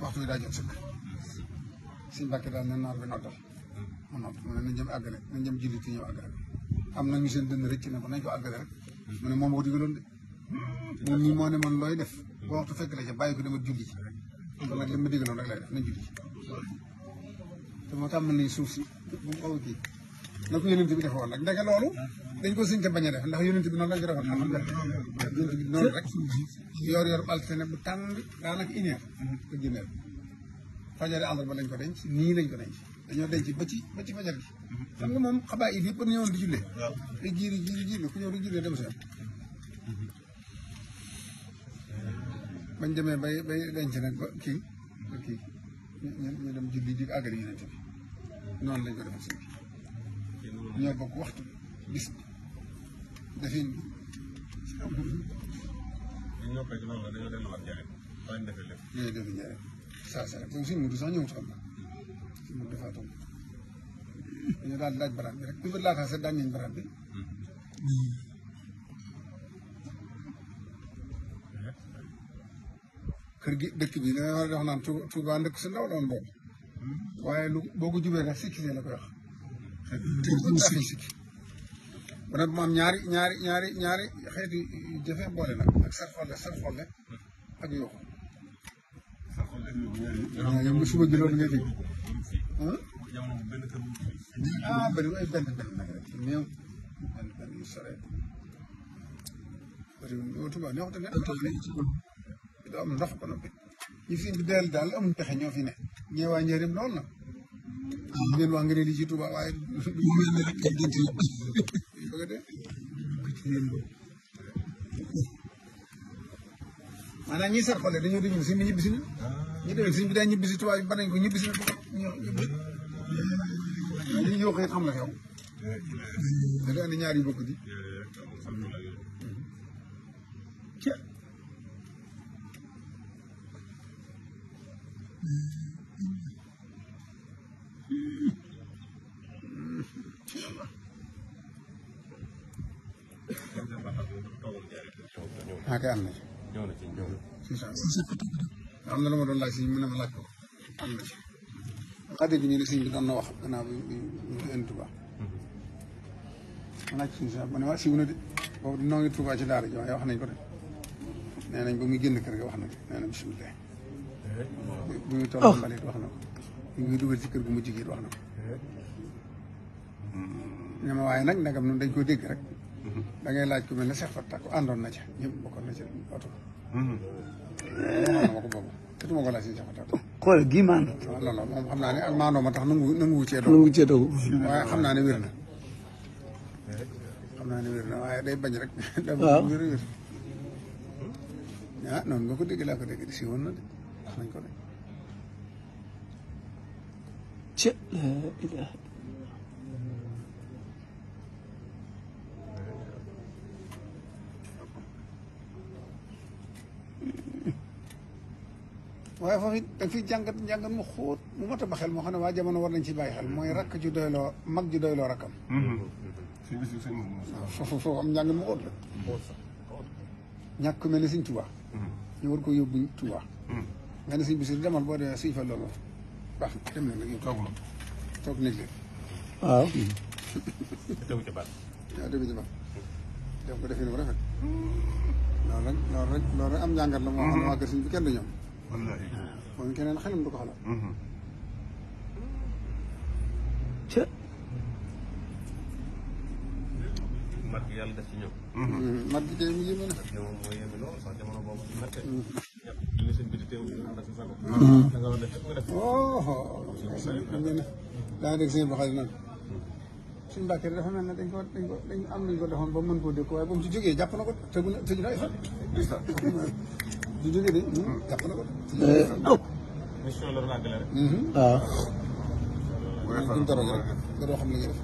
waxtu wi daa jot sëkk suñ Mbàkke daal ne naar bi noddal mu nodd mu ne nañ jëm àggale nañ jëm julli ti ñëw àggale am na ñu seen dënn rëcc ne ko nañ ko àggale rek mu ne moom moo digaloon de moom ñi moo ne man looy def boo waxtu fekk la ca bàyyi ko dama julli ci kon nag li ma digaloon rek lay def nañ julli ci te moo tax mën nañ suuf si bu mu xaw a kii na ko yonent bi defoon nag ndeke loolu dañ ko suñ te bañ a def ndax yonent bi noonu lañ ko defoon yonent bi noonu rek yor altine bu tàng daanaka une heure ko jëneel fajari àndal ba lañ ko denc nii lañ ko denc dañoo denc ba ci fajar gi xam nga moom xabaa it yëpp ñëwoon di jullee ay jiiri ku ñëw di jullee dem seen bañ demee bay denc nag ba kii ñu dem julli di àggali yonent bi noonu lañ ko defal sëñ bi ñoo bokk waxtu bis defin yooyu defi njëriñ saa boobu suñ mudu sax ñëwut xam na suñ mudu defaatoon dañu daal laaj baraat bi rek bi laataa sax daañ nañ baraat bi kër gi dëkk bi da war a wax naan Tuubaa ndëkk su ndaw doon boobu waaye lu boo ko jubee rek sikki la koy wax sikki ba nag mu am ñaari xeeti jafe boole nag ak sarxolle ak yooxu yow mu suba gi loolu ngay dégg bëri ay benn nag rek néew benn yu sore bëri Tuubaa neexute ne du am ndox ba noppi ñi fi indi deel daal amuñ pexe ñoo fi ne ñeewaa njëriñ lool na ngeen wax nga ne li ci Tuubaa waaye bëgg de maanaam ñi sar xole dañoo déglu si bi ñibbisi na ñu demee si bi daa ñibbisi Tuubaa yi ba nañ ko ñibbisi na ñibbi li ñu yokkee xam la xew da di andi ñaar yu bokk di kay am na ci am na lu ma doon laaj si mu ne ma laaj ko am na ci xaddi bi ñu ne sëñ bi doon na wax gannaaw bi ñu indi Tuubaa ma laaj suñu sa ma ne waa siw na de boobu noo ngi Tuubaa ci daara ji waaye wax nañ ko de nee nañ ba muy génn kër ga wax na ko nee na bisimilah bu muy toll mbalit wax na ko bu muy dugal ci kër gu mujj gi wax na ko ne ma waaye nag ndegam noonu dañ ko dégg rek da ngay laaj ku mel ne Cheikh Fatta ko àndoon na ca ñëpp bokkoon na ca oto ma ko boobu te ma ko laaj si Cheikh Fatta xool gii maandoo loolu moom xam naa ne ak maandoo ma tax nanguwu cee doog waaye xam naa ne wér na waaye day bañ rek da wér noonu nga ko dégg laa ko dégg di si woon na de wax nañ ko de waaye foofu it da nga fiy jàngat mu xóot mu mot a ba xel moo xam ne waa jamono war nañ ci bàyyi xel mooy rakk ju doyloo mag ju doyloo rakkam foofu am njàngat mu xóot la ñàkk ku mel ne Sëñ Tuubaa ñu war ko yóbbu Tuubaa nga ne Sëñ Basiru demal boo dee Sëñ Fallu baax na dem na nag yow toog nekk leen waaw tegu ci baat def ko defee bu rafet loolu rek am njàngat la moo xam ne waa kër Sëñ bi kenn du ñoom moom keneen xelam du ko xalaat mat gi yàlla def ci ñoom mat gi tey mu yéeme na moom mooy yéeme lool sax jamono boobu ci mette li sëñ bi di teew ànd ak sago da nga war def ko def daa dégg sëñ baxali naan suñu Mbàkke dafa mel ne dañ am nañ ko defoon ba mën koo dékk waaye ba mu ci jógee jàpp na ko tëju na ay fan du jógee de jàpp na ko mission la doon àggale rek waaw duñ doro rek nga doo xam li nga def